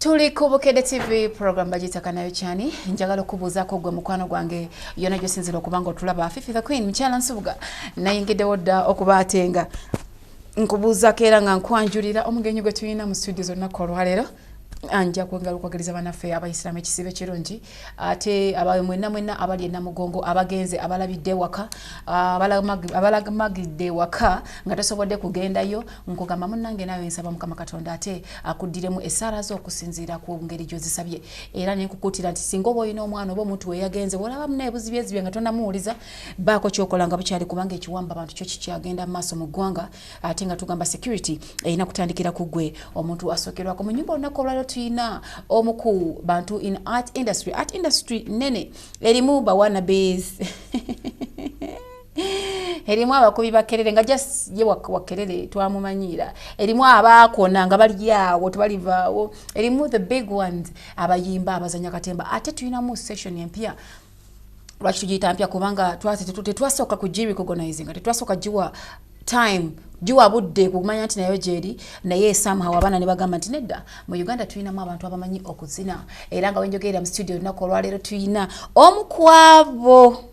Tuli ku Bukedde TV, program bagiyita Kanayo Kyani. Njagala okubuuzaako gwe mukwano gwange yona gyosinzira okuba nga otulaba. Fifi the Queen, mukyala Nsubuga, nayingiddewo dda okuba ate nga nkubuuzaako era nga nkwanjulira omugenyi gwe tulina mu studio zonna olwaleero. Nja kwongera okwagaliza bannaffe Abayisiraamu ekisiibo ekirungi, ate mwenna mwenna abali enamugongo, abagenze, abalabidde ewaka, abalamagidde ewaka nga tosobodde kugendayo, nkugamba munnange naawe nsaba Mukama Katonda ate akuddiremu essaala zo okusinziira ku ngeri gy'ozisabye. Era nenkukuutira nti singa oba olina omwana oba omuntu weyagenze, bwolaba muna ebuzibyezibye nga tonamuwuliza, baako kyokola nga bukyali, kubanga ekiwamba abantu kyo kikyagenda mu maaso mu ggwanga, ate nga tugamba security erina kutandikira ku ggwe omuntu asookerwako mu nyumba. Olunaku olwaliro tulina omu ku bantu in art industry. Art industry nene, erimu ba wannabes, erimu abakubi bakerere nga just ye wakerere twamumanyiira, erimu abaakona nga bali awo tebalivaawo, erimu the big ones, abayimba, abazanya katemba. Ate tulinamu session empya. Lwaki tugiyita mpya? Kubanga tetwasooka kugirecognize, nga tetwasooka giwa time, giwa budde kumanya nti nayo gyeri, naye somehow abaana ne bagamba nti nedda, mu Uganda tulinamu abantu abamanyi okuzina. Era nga wenjogerera mu studio olunaku olwaleero tulina omu kwabo,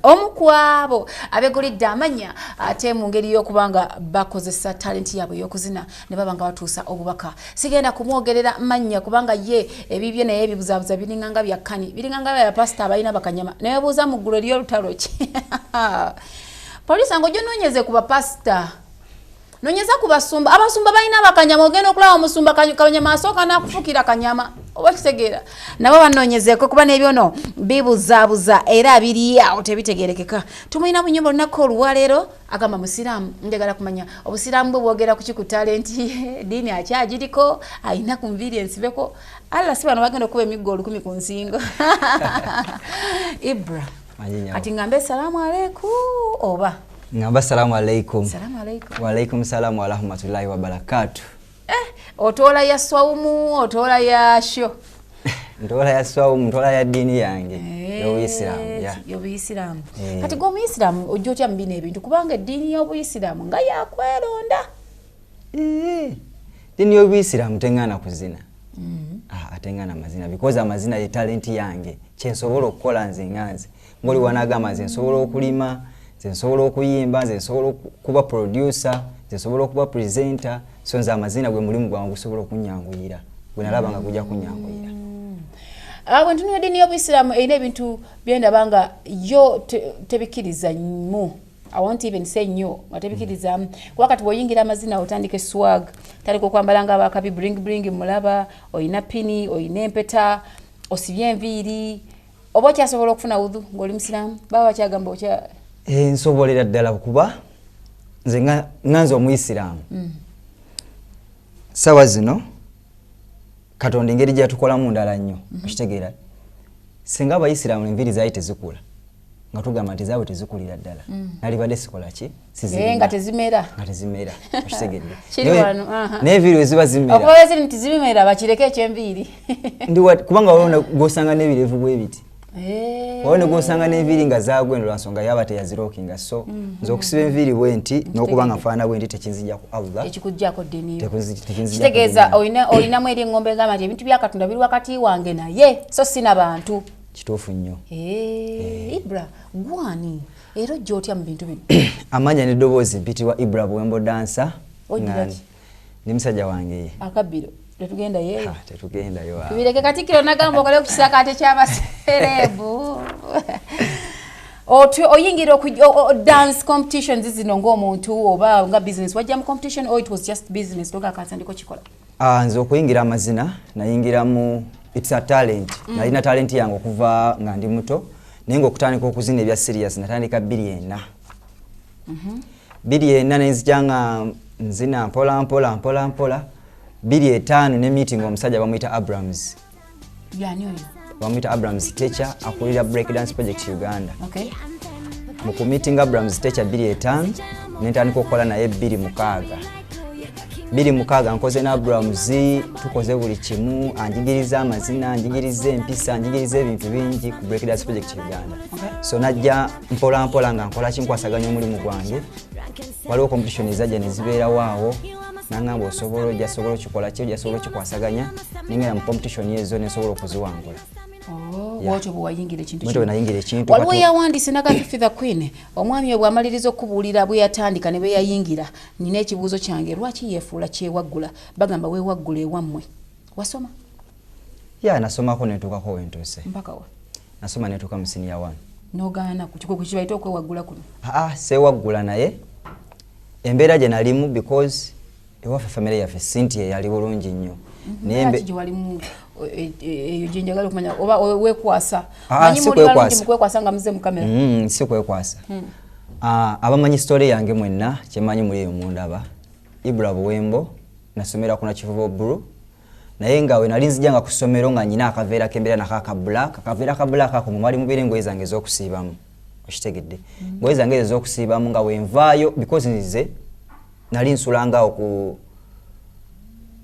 omu kwabo abegulidde amanya, ate mu ngeri y'okuba nga bakozesa talenti yaabwe ey'okuzina ne baba nga batuusa obubaka. Sigenda kumwogerera mannya kubanga ye ebibye naye ebibuzaabuza biringa nga byakkani, biringa nga bya pasita abalina bakanyama. Naye buuza mu ggulu eriyo olutalo ki? Poliisi nga ojja onoonyeze ku bapasita, nonyeza ku basumba. Abasumba balina abakanyama. Ogenda okulaba omusumba kanyama asooka nakufukira kanyama, oba kitegeera? Nabo banoonyezeeko kuba n'ebyono bibuzaabuza era biri awo tebitegerekeka. Tumulina mu nyumba olunaku olwaleero, agamba musiraamu. Njagala kumanya obusiraamu bwe bwogera kuki ku talenti ye, eddiini akyagiriko, alina ku nviiri ensibeko. Alla si bano bagenda okuba emiggo 1000 ku nsingo. Ibra, kati ngambe salaamu aleikum oba? Ngamba salamu alaikum. Salaamu alaikum. Waalaikum salamu warahmatullahi wabarakatu. Eh, otoola ya swawumu, otoola ya sho? Ntoola ya swawumu, ntoola ya ddiini yange y'Obuyisiraamu. Y'Obuyisiraamu. Kati gwe omuyisiraamu ojja otya mu bino ebintu? Kubanga eddiini y'Obuyisiraamu nga yakweronda. Ddiini y'Obuyisiraamu teŋŋaana kuzina. Ah, ateŋŋaana mazina, because amazina ye talenti yange, kyensobola okukola nze nga nze. Ngoli wanagamba nze nsobola okulima, nze nsobola okuyimba, nze nsobola okuba producer, nze nsobola okuba presenter. So nze amazina gwe mulimu gwange gusobola okunyanguyira, gwe nalaba nga gujja kunyanguyira. Ah, bwe ntunula eddiini y'Obuyisiraamu erina ebintu byendaba nga yo tebikkiriza mu, I won't even say nnyo nga tebikkirizamu, kuba kati bw'oyingira amazina otandika eswag, tandika okwambala nga abakabi, bling bling, mulaba olina pini, olina empeta, osibye enviiri, oba okyasobola okufuna wudhu ng'oli musiraamu? Baba bakyagamba okya? Eh, nsobolera ddala, kuba nze nga nze omuyisiraamu, sawa zino Katonda engeri gyeyatukolamu ndala nnyo. Okitegeera? Singa Abayisiraamu enviiri zaali tezikula, nga tugamba nti zaabwe tezikulira ddala, nalibadde sikola ki? Eh, nga tezimera. Nga tezimera, okitegedde? Kiri wano, aha. Naye enviiri weziba zimera okuba ziri nti zibimera, bakireke ekyenviiri. Kubanga waliwo gwosanga n'ebirevu bwe biti. Waliwo ne gwosanga n'enviiri nga zagwendo lwa nsonga yaba teyazirookinga. So nze okusiba enviiri bwe nti n'okuba nga nfaanana bwe nti tekinzija ku Allah. Ekikugjako ddiini yo. Tekinzijako Kitegeeza ddiini. Olinamu eri eŋŋombe egamba nti ebintu bya Katonda biri wakati wange naye, so sina bantu. Kituufu nnyo. Eh, Ibra, gwani era ojja otya mu bintu bino? Amanya n'eddoboozi mpitibwa Ibra Buwembo Dansa. Ogira Nga ki? ndi musajja wange ye. Akabbiro tetugenda yeeyo. Ha, tetugendayo awo. Tubireke. Katikkiro nagamba okole ku kisakaate ky'abaserebu. Oyingira dance competitions zino ng'omuntu oba nga business? Wajja mu competition or it was just business toga kansandiko kikola? Ah, nze okuyingira amazina nayingira mu, it's a talent. Nalina talent yange okuva nga ndi muto, naye nga okutandika okuzina ebya serious natandika 2004. 2004 nenzija nga nzina mpola mpola mpola mpola. 2005 ne meeting omusajja bamuyita Abrams. Yani oyo? Bamuyita Abrams Teacher, akulira Break Dance Project Uganda. Mu ku meeting Abrams Teacher 2005, nentandika okukola naye 2006. 2006 nkoze ne Abrams, tukoze buli kimu, anjigiriza amazina, anjigiriza empisa, anjigiriza ebintu bingi ku Break Dance Project Uganda. So najja mpola mpola nga nkola kinkwasaganya omulimu gwange. Waliwo competition ezajja ne zibeerawo awo. Nangamba osobola, ojja sobola okikola ki, ojja sobola okikwasaganya. Nengenda mu competition ezo nensobola okuziwangula. Bwotyo bwe wayingira ekintu. Bwetyo bwe nayingira ekintu. Waliwo yawandiise naga Fifi the Queen, omwami oyo bw'amaliriza okubuulira bwe yatandika ne bwe yayingira, nina ekibuuzo kyange: lwaki yeefuula kyewaggula? Bagamba weewaggula ewammwe. Wasoma? Ya, nasomako nentuukako wentuuse. Mpaka wa? Nasoma nentuuka mu senior one. Nogaana ku kibayita okwewaggula kuno? Aa, seewaggula, naye embeera gye nalimu, because ewaffe famire yaffe sinti eyali bulungi nnyo. Naye mbe gye walimu eyo gye njagala okumanya, oba weekwasa? Ah, manyi si muli balungi kwekwasa. mu kwekwasa nga muze mu kamera. Si kwekwasa. Ah, abamanyi story yange mwenna, kyemanyi muli eyo mundaba, Ibra Buwembo, nasomera ku Nakivubo Blue, naye nga we nali nzija nga ku ssomero nga nyina akaveera kembeera nako aka black, akaveera ka black ako mwe mwali mubeera engoye zange ez'okusiibamu, okitegedde? Ngoye zange ezo ez'okusiibamu nga wenvaayo, because nze nali nsulangaawo ku,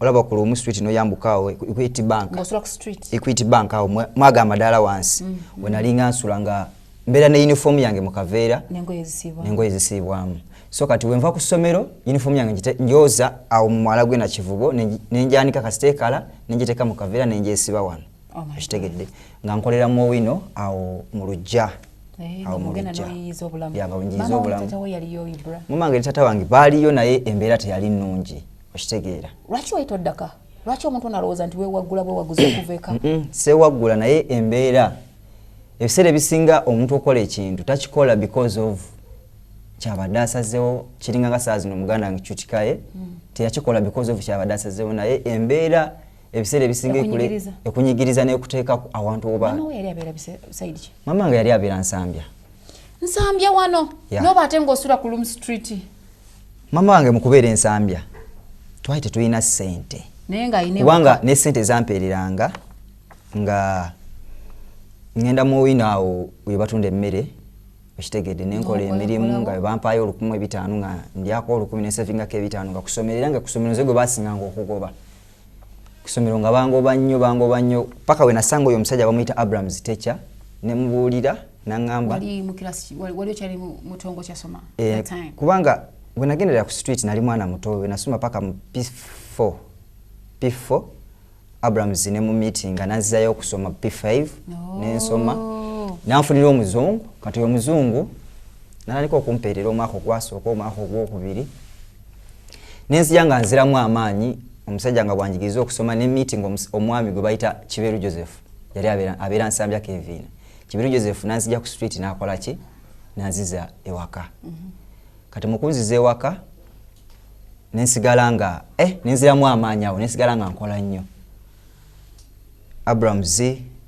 olaba ku Lumu Street noyambuka awo Equity Bank. Ng'osula ku street? Equity Bank awo mwaga amadaala wansi we nali nga nsula, nga mbeera ne uniform yange mu kaveera. N'engoye ezisiibwa. N'engoye zisiibwamu. So kati wenva ku ssomero, uniform yange njoza awo mu mwala gwe Nakivubo, nenjanika kasiteekala, nenjiteeka mu kaveera, nenjesiba wano. Oh my. Okitegedde? Nga nkolera mu wino awo mu luggya. Eh, Awo mu ng'ogenda luggya. n'oyiyiza obulamu. Ya, nga njiyiza Maama wo, obulamu. taata wo yaliyo, Ibra? Mama wange ne taata wange baaliyo, naye embeera teyali nnungi, okitegeera? Lwaki wayita oddaka? Lwaki omuntu onalowooza nti weewaggula bwewaguza okuva eka? Seewaggula, naye embeera, ebiseera ebisinga omuntu okola ekintu takikola because of kyabadde asazeewo. Kiringa nga saa zino muganda wange Cutikaye, teyakikola because of kyabadde asazeewo, naye embeera ebiseera ebisinga Ekunyigiriza. Ekunyigiriza nekuteeka awantu oba Maama we yali abeera side ki? Mama wange yali abeera Nsambya. Nsambya wano? Yeah. Noba ate ng'osula ku Lumu Street? Mama wange mu kubeera Ensambya twali tetulina ssente. Naye ng'alina Kubanga ne ssente zampeereranga nga ngenda mu wino awo we batunda emmere, okitegedde? Nenkola N'okola emirimu kolawo. nga bwe bampaayo 1,500, nga ndyako 1,000, nesavingako 500, nga kusomero, era nga kusomero nze gwe basinganga okugoba kusomero, nga bangoba nnyo, bangoba nnyo, paka we nasanga oyo omusajja bamuyita Abrams Teacher, nemubuulira naŋŋamba. Wali mu kirasi, wali okyali mutongo kyasoma Eh, that time? Kubanga bwe nagendera ku street nali mwana muto. Bwe nasoma paka mu P4, P4 Abrams ne mu meeting nga nanzizayo okusoma P5. Oh. Nensoma, nanfunira omuzungu. Kati oyo omuzungu natandika okumpeerera omwaka ogwasooka, omwaka ogwokubiri, nenzija nga nziramu amaanyi. Omusajja nga bwanjigiriza okusoma ne meeting omwami gwe bayita Kiberu Joseph, yali abeera Nsambya Kevin. Kiberu Joseph nanzija ku street, nakola ki, nanziza ewaka. Kati mukunziza ewaka nensigala nga nenziramu amaanyi awo, nensigala nga nkola nnyo. Abrams,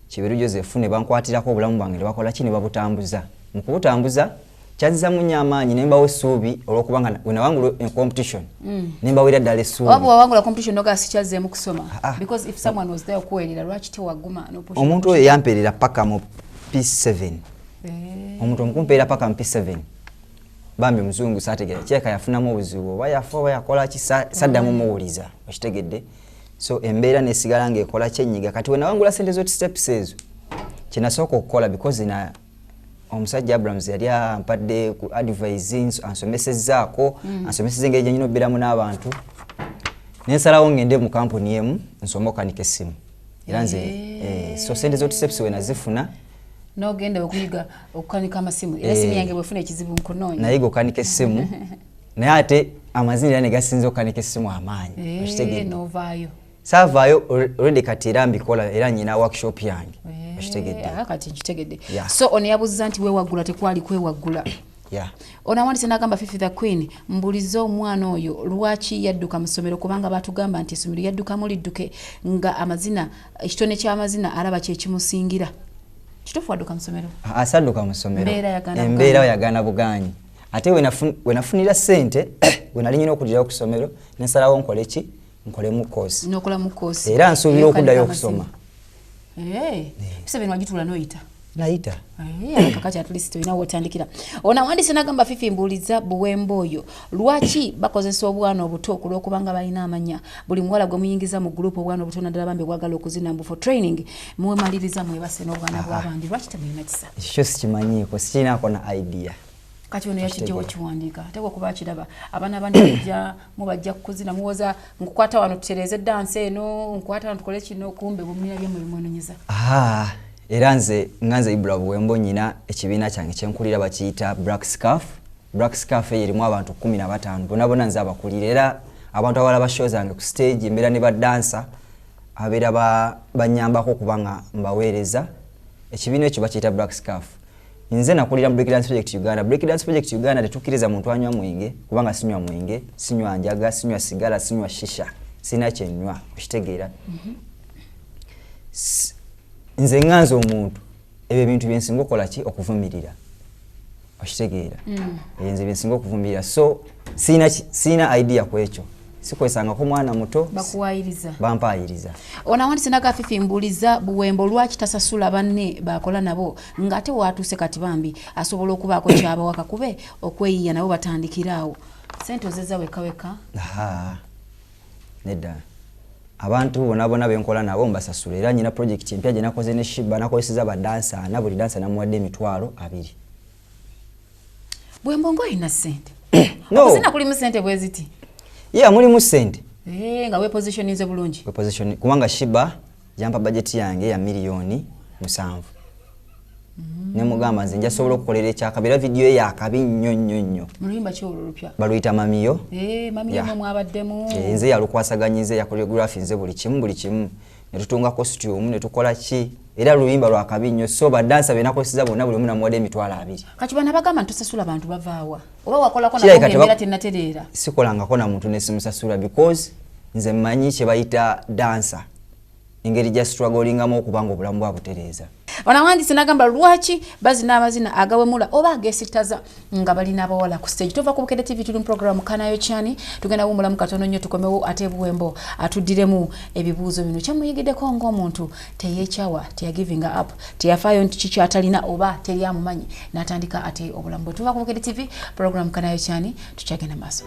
Kiberu Joseph ne bankwatirako obulamu bwange, ne bakola ki, ne babutambuza. Mu kubutambuza kyanzizamu nnyo amaanyi, ne mbawo essuubi, olwokubanga we nawangula competition ne mbawera ddala essuubi. Oba bwewawangula competition noga sikyazeemu kusoma? Ah, ah. Because if someone was there okuweerera, lwaki tewaguma n'opusha? Omuntu oyo yampeerera paka mu P7. Eh. Omuntu omukumpeera paka mu P7, bambi omuzungu saategeera, kireka yafunamu obuzibu, oba yafa oba yakola ki, saddamu muwuliza, okitegedde? So embeera nesigala ngaekola kyenyiga. Kati we nawangula sente z'Hot Steps ezo, kyenasooka okukola, because na omusajja Abrams yali ampadde ku advice, ansomesezzaako, ansomesezza engeri gyenyina obbiramu n'abantu, nensalawo ngende mu kampuni emu nsome okanika essimu. Era nze so sente z'Hot Steps we nazifuna, N'ogenda okuyiga okukanika amasimu. Era esimu yange bwefuna ekizibu nkunoonya. Nayiga okanika essimu, naye ate amazina era ne gasinza okukanika essimu amaanyi. Okitegedde? N'ovaayo? Saavaayo already, kati era mbikola, era nyina workshop yange, okitegedde? Ah, kati nkitegedde. Yeah. So ono yabuuziza nti weewaggula tekwali kwewaggula. Yeah. Ono awandise n'agamba, Fifi the Queen, mbulize omwana oyo lwaki yadduka mu ssomero, kubanga batugamba nti essomero yaddukamu lidduke nga amazina, ekitone ky'amazina alaba kyekimusingira. Kituufu wadduka mu ssomero? Asadduka mu ssomero. Mbeera yagaana. Embeera bugaanyi. yagaana bugaanyi. Ate we nafunira ssente, we nali nyina okugirayo ku ssomero, nensalawo nkole ki, nkolemu koosi. N'okolamu koosi. Era nsuubira okuddayo okusoma. P7 wagituula n'oyita? Nayita. Eh, kakati at least olina wotandikira. Ono awandise n'agamba, Fifi, mbuuliza Buwemba oyo lwaki bakozesa obwana obuto? Ku lwokubanga balina amanya, buli muwala gwe muyingiza mu group obwana obuto, naddala bambi bwagala okuzina, mbu for training, muwemaliriza mwebase n'obwana bw'abandi. Lwaki temulina kisa? Ekyo kyo sikimanyiiko, sikirinako na idea. Kati ono yakijjawo kiwandiika, ateekwa okuba akiraba. Abaana abandi bajja mubajja kukuzina, muwoza nkukwata wano tutereeze dansi eno, nkukwata wano tukole kino, kumbe bumira byemmwe bimwenonyeza. Era nze nga nze Ibra Buwembo nyina ekibiina kyange kyenkulira, bakiyita Black Scarf. Black Scarf eyo erimu abantu 15, bonna bonna nze abakulira. Era abantu abalaba show zange ku stage, mbeera ne badansa abeera banyambako okuba nga mbaweereza. Ekibiina ekyo bakiyita Black Scarf. Nze nakulira mu Break Dance Project Uganda. Break Dance Project Uganda tetukkiriza muntu anywa mwenge, kubanga sinywa mwenge, sinywa njaga, sinywa sigala, sinywa shisha, sina kyenywa, okitegeera? Nze ŋŋanza omuntu, ebyo ebintu byensinga okukola ki, okuvumirira, okitegeera? Nze byensinga okuvumirira, so siina idea ku ekyo, sikwesangako mwana muto. Bakuwayiriza. Bampayiriza. Ono awandise naga Fifi, mbuuliza Buwembo lwaki tasasula banne bakola nabo, ng'ate waatuuse kati bambi asobola okubaako kyabawa, kakube okweyiya nabo batandikiraawo. Sente ozeza weka weka? Aha, nedda. Abantu bonna bonna benkola nabo mbasasula. Era nyina project empya gye nakoze ne Shiba, nakozeseza badansa ana, buli dansa namuwadde 20,000. Buwembo ng'olina sente. No. Okuzina kulimu sente bwe ziti? Yeah, mulimu sente. Eh, nga wepositioninze bulungi. Position, kubanga Shiba yampa budget yange ya 7 miliyoni, nemugamba nze njasobola okukolera ekyakabi, era vidiyo ye yakabi nnyo nnyo nnyo. Mu luyimba ki olwo olupya? Baluyita Mamiyo. Eh, Mamiyo. Yeah. Mwe mwabaddemu? Eh, nze yalukwasaganyiza, ya choreography nze, buli kimu buli kimu, netutunga costume, netukola ki, era luyimba lwakabi nnyo. So badansa benakozesa bonna, buli omu namuwadde 20,000. Kati bano abagamba nti tosasula bantu bavaawa? Oba wakolako Kirabika nabo ng'embeera tennatereera? Sikolangako na muntu nesimusasula, because nze mmanyi kye bayita dansa, engeri gya strugglingamu okuba nga obulamu bwabutereeza. Ono awandise nagamba lwaki bazina amazina agawemula oba agesittaza nga balina abawala ku stage? Tova ku Bukedde TV, tuli mu program Kanayo Kyani. Tugenda wumulamu katono nnyo, tukomewo ate Buwembo atuddiremu ebibuuzo bino. Kyemuyigiddeko ng'omuntu teyekyawa, teyagivinga up, teyafaayo nti kikyatalina oba teri amumanyi, n'atandika ate obulamu bwe. Tuva ku Bukedde TV, program Kanayo Kyani, tukyagenda maaso.